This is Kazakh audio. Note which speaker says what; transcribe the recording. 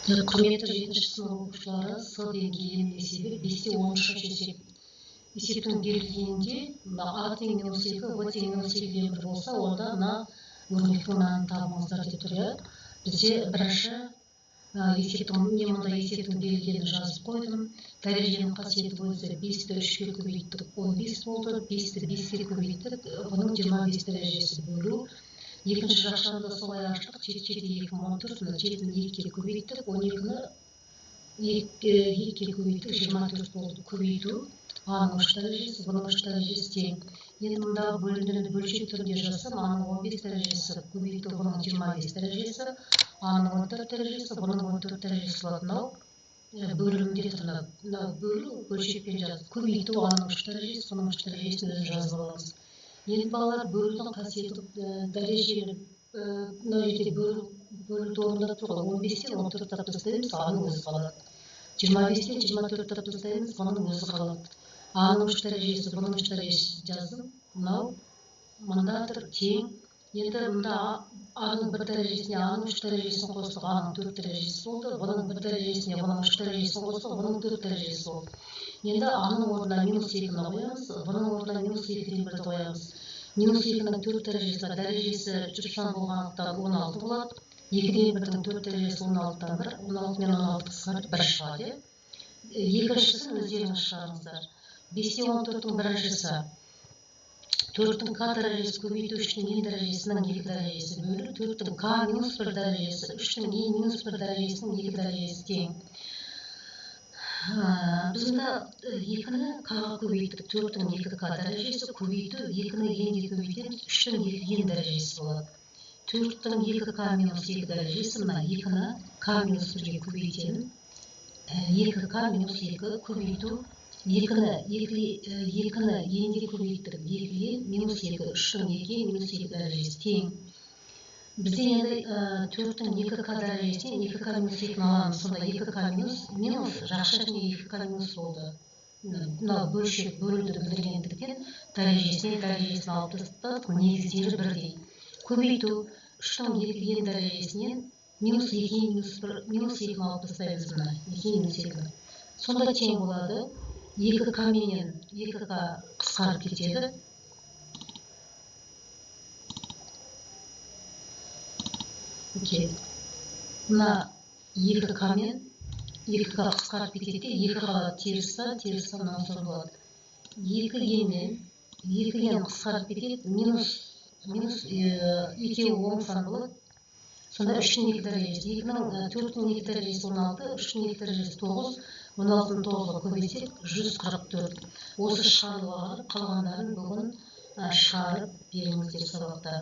Speaker 1: Құрметті 7-ші сынып оқушылары, С деңгейінің есебі 5-10 есеп. Есептің берілгенінде А тең минус 2, В тең минус 2-ден 1 болса, онда мына өрнектің мәнін табыңыздар деп тұр. Бізде бірінші есептің, мен мұнда есептің берілгенін жазып қойдым. Дәреженің қасиеті бойынша 5-ті 3-ке көбейттік, 15 болды, 5-ті 5-ке көбейттік, бұның 25 дәрежесі бөлу. Екінші жақшаны да солай аштық, 7 7 2 14, мына 7-ні 2-ге көбейттік, 12-ні 2-ге көбейттік, 24 болды. Көбейту А-ның 3 дәрежесі, Б-ның 3 дәрежесі тең. Енді мұндағы бөліндіні бөлшек түрінде жазсам, А-ның 15 дәрежесі көбейту Б-ның 25 дәрежесі, А-ның 14 дәрежесі, Б-ның 14 дәрежесі болады. Мынау бөлімде тұр, мынау бөлу бөлшекпен жаздық. Көбейту А-ның 3 дәрежесі, Б-ның 3 дәрежесін өзін жазып аламыз. Енді балалар бөлудің қасиеті дәрежені мына жерде бөлуді орындап тұр ғой. 15-тен 14 тап тастаймыз, А-ның өзі қалады. 25-тен 24 тап тастаймыз, Б-ның өзі қалады. А-ның 3 дәрежесі, Б-ның 3 дәрежесі жаздым. Мынау мында тұр тең. Енді мында А-ның 1 дәрежесіне А-ның 3 дәрежесін қостық, А-ның 4 дәрежесі болды. Б-ның 1 дәрежесіне Б-ның 3 дәрежесін қостық, Б-ның 4 дәрежесі болды. Енді А-ның орнына минус 2-ні қоямыз, Б-ның орнына минус 2-ден 1-ді қоямыз. Минус 2-нің 4 дәрежесі, дәрежесі жұп сан болғандықтан 16 болады. 2-ден 1-дің 4 дәрежесі 16-дан 1, 16 мен 16 қысқарып 1 шығады. Екіншісін өздеріңіз шығарыңыздар. 5-14-тің біріншісі. 4-тің К дәрежесі көбейту 3-тің Н дәрежесінің 2 дәрежесі бөлу 4-тің К минус 1 дәрежесі 3-тің Н минус 1 дәрежесінің 2 дәрежесі тең. Біз мында 2-ні К-ға көбейттік, 4-тің 2 К дәрежесі көбейту 2-ні Н-ге көбейтеміз, 3-тің 2 Н дәрежесі болады. 4-тің 2 К минус 2 дәрежесі, мына 2-ні К минус 1-ге көбейтемін. 2 К минус 2 көбейту 2-ні Н-ге көбейттік, 2 Н минус 2, 3-тің 2 Н минус 2 дәрежесі тең. Бізде енді 4-тің 2 К дәрежесінен 2 К минус 2-ні аламыз. Сонда 2 К минус жақша ішінде 2 К минус болды. Мынау бөлшек бөлуді білдіргендіктен дәрежесінен дәрежесін алып тастадық, негіздері бірдей. Көбейту 3-тің 2 Н дәрежесінен минус 2 Н минус 1, минус 2-ні алып тастаймыз мына, 2 Н минус 2-ні. Сонда тең болады. 2 К менен 2 К қысқарып кетеді. Окей. Мына 2 К мен 2 К қысқарып кетеді де, 2 қалады, теріс сан, теріс сан мынау сан болады. 2 Н мен 2 Н қысқарып кетеді, минус екеуі оң сан болады. Сонда 3-тің 2 дәрежесі, 4-тің 2 дәрежесі 16, 3-тің 2 дәрежесі 9, 16-ны 9-ға көбейтсек 144. Осы шығарылып қалғандарын бүгін шығарып беріңіздер сабақта.